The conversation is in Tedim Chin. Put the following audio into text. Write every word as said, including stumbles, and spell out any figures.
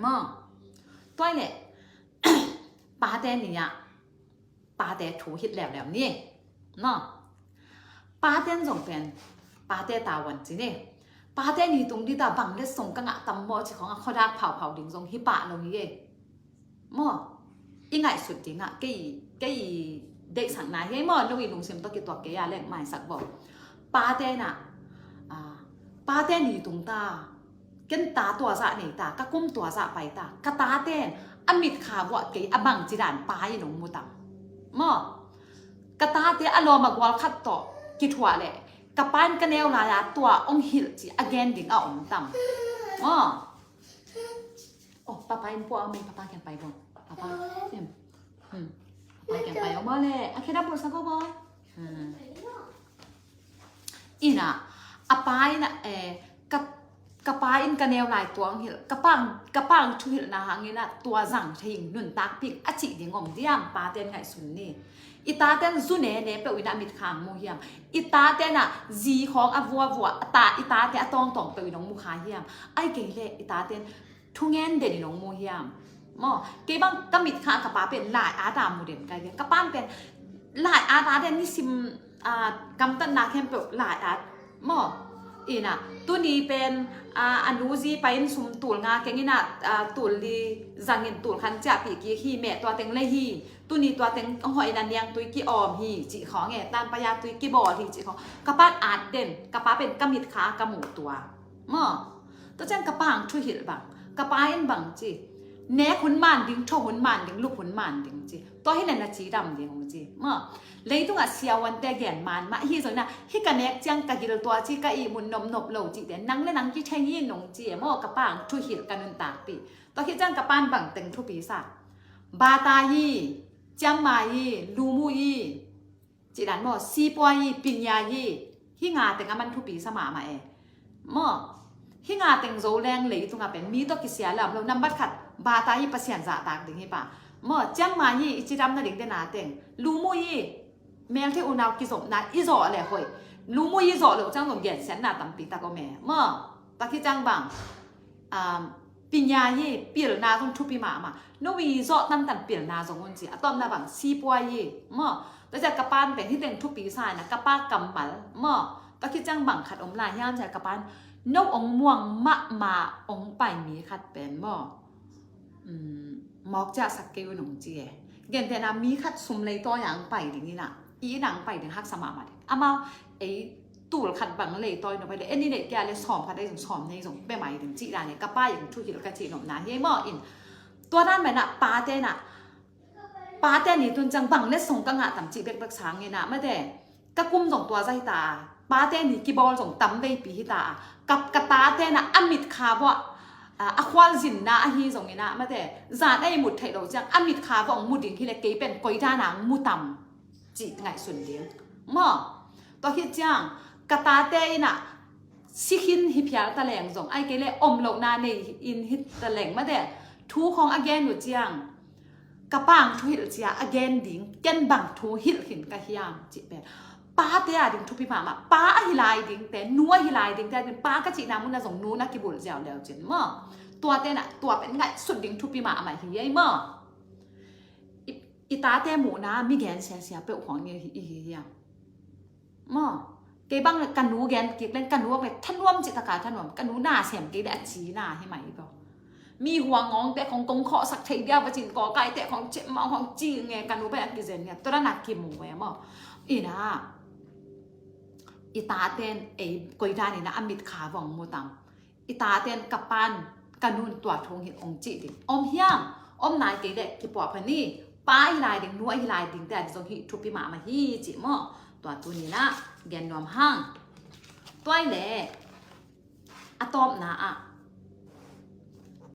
Maw, tua ahih leh pate ni-ah pate thu hilh leuleu ni. Maw, pate in zong pen pate tavuan ci ni. Pate ni tung ding ta bang letsong ka ngah tam maw ci khawng a khuadak phauphau ding zong hi pah lo hi e. Maw, i ngaihsut dingah kei, kei deihsakna hi e maw, no i lungsim tawh kituak kei a leng maisak baw. Pate in ah, pate ni tung ta, ken ta tua zah nei ta, ka kum tua zah pai ta, ka tate in a mitkha vuah kei a bangci dan pa in hong mu tam. Maw, ka tate a lawm a gual khat tawh kithuah leh ka pa in ka neu lai-a tua hong hilh ci a gen ding a om tam. Maw, oh, papa in pua om e, papa kiang pai baw. Papa em. Hmm. Papa kiang pai om maw le. A khedap bulsa ko baw. Hmm. Ina, a pa in ah, eh, ka, ka pa in ka neu lai tua hong hilh, ka pa, ka pa thuhilhna hangin ah tua zang thei ing, nuntakpih a cih ding om diam, pate in ngaihsun ni. I tate in zu nene peuh in ah mitkha hong mu hiam? I tate in ah zi khawng a vuavua, a ta, i tate a tawngtawng peuh in hong mu kha hiam? Ahih kei leh i tate in thungen den in hong mu hiam? Maw, kei bang ka mitkha ka pa pen lai-at a mu den ka hi ve. Ka pa pen lai-at a den, nisim, ah, gamtatna khempeuh lai-at. Maw, ina, tuni pen, ah, a nu zi pa in sum tul nga keng ina, ah, tul li zangin tul khat ciahpih kik hi, meh tua teng lei hi. Tuni tua teng hong hoih ina niangtui ki-awm hi cih khawng e, tanpaya tui kibawl hi cih khawng. Ka pa in at den, ka pa pen ka mitkha ka mu tua. Maw, tua ciang ka pa hong thuhilh bang, ka pa in bang ci, nek hun man ding, tho hun man ding, lup hun man ding ci. Tua hi leh na cidam ding hong ci. Maw, leitungah siavuante gen man mah hi zong in ah, hih ka nek ciang ka gil tua ci, ka ihmut nopnop lo cihte nang le nang kithei in hong ci e maw, ka pa hong thuhilh, ka nuntakpih. Tua khit ciang ka pa in bang teng thupi sa? Bata hi, ciamma hi, lumu hi, cih dan maw, sipua hi, pinya hi, hih nga teng a man thupi sa mahmah e. Maw, hih nga teng zo leng leitungah pen mi tawh kisia lam lo, nambat khat, bata hi, Pasian zahtak ding hi pah. Maw, ciamma hi, i cidam nading dena teng, lumu hi, melte unau kizopna, i zawh leh hoih. Lumu hi zawh loh ciang zong gensiatna tampi tak om e. Maw, tua khit ciang bang, um, pinya hi, pilna zong thupi mahmah. No i zawh tantan pilna zong un ci. A tawpna bang, sipua hi. Maw, tua ciang ka pa in pen hih teng thupi sa ina, ka pa kammal. Maw, tua khit ciang bang khat om lai hiam ci a, ka pa in, no hong muang mahmah hong pai mi khat pen maw, um, mawk ciahsak kei un hong ci e. Gentehna mi khat sum leitawi a hong pai ding ina, i inn ah hong pai ding haksa mahmah ding. Amau ei tul khat bang leitawi nop a leh, en i neih kei a leh sawm khat ei zong, sawm nei zong pia mai ding cih dan e. Ka pa in thuhilh ka cih nopna hi e maw. In tua dan mah in ah pate in ah, pate ni tun ciang bang letsong ka ngah tam cih bekbek sangin ah, mate, ka kum zong tua zah hi ta a, pate ni kibawl zong tam veipi hi ta a, ka, ka tate in ah a mitkha vuah, a, a khualzinna ahi zongin ah, mate, zan a ihmut theih loh ciang a mitkha vuah hong mu ding hi leh kei pen koi dan a hong mu tam cih ngaihsun ding. Maw, tua khit ciang ka tate in ah si khin hi phial ta leng zong, ahih kei leh om lohna nei in hi ta leng, mate, thu khawng a gen uh ciang, ka pa hong thuhilh ci a a gen ding, ken bang thu hilh khin ka hiam cih pen pate a ding thupi mahmah. Pa ahi lai dingte, nu ahi lai dingte a ding, pa ka cihna munah zong nu na kibulh ziau leu cin maw, tuate in ah tua pen ngaihsut ding thupi mahmah hi ei maw. I, i tate muhna mi gen siasia peuh khawng i hi, i hi hiam? Maw, kei bang ka nu gen kik leng, ka nu a pen thanuam cih taka thanuam, ka nu na sem kei leh a ci na hi mai ko. Mi huang ngawngte khawng kong khawhsak thei dia va cin, kawkaite khawng cem mawng khawng ci nge, ka nu pen a kizen nge, tua dan a kimu e maw. Ina, i tate in ei koi dan ina a mitkha vuah hong mu tam? I tate in ka pa in ka nu in tua thu hong hilh hong cih ding om hiam? Om nai kei leh kipuah pha ni. Pa ahi lai ding, nu ahi lai dingte a ding zong hih thupi mahmah hi cih maw. Tua tuni in ah gen nuam hang. Tua ahih leh a tawpna ah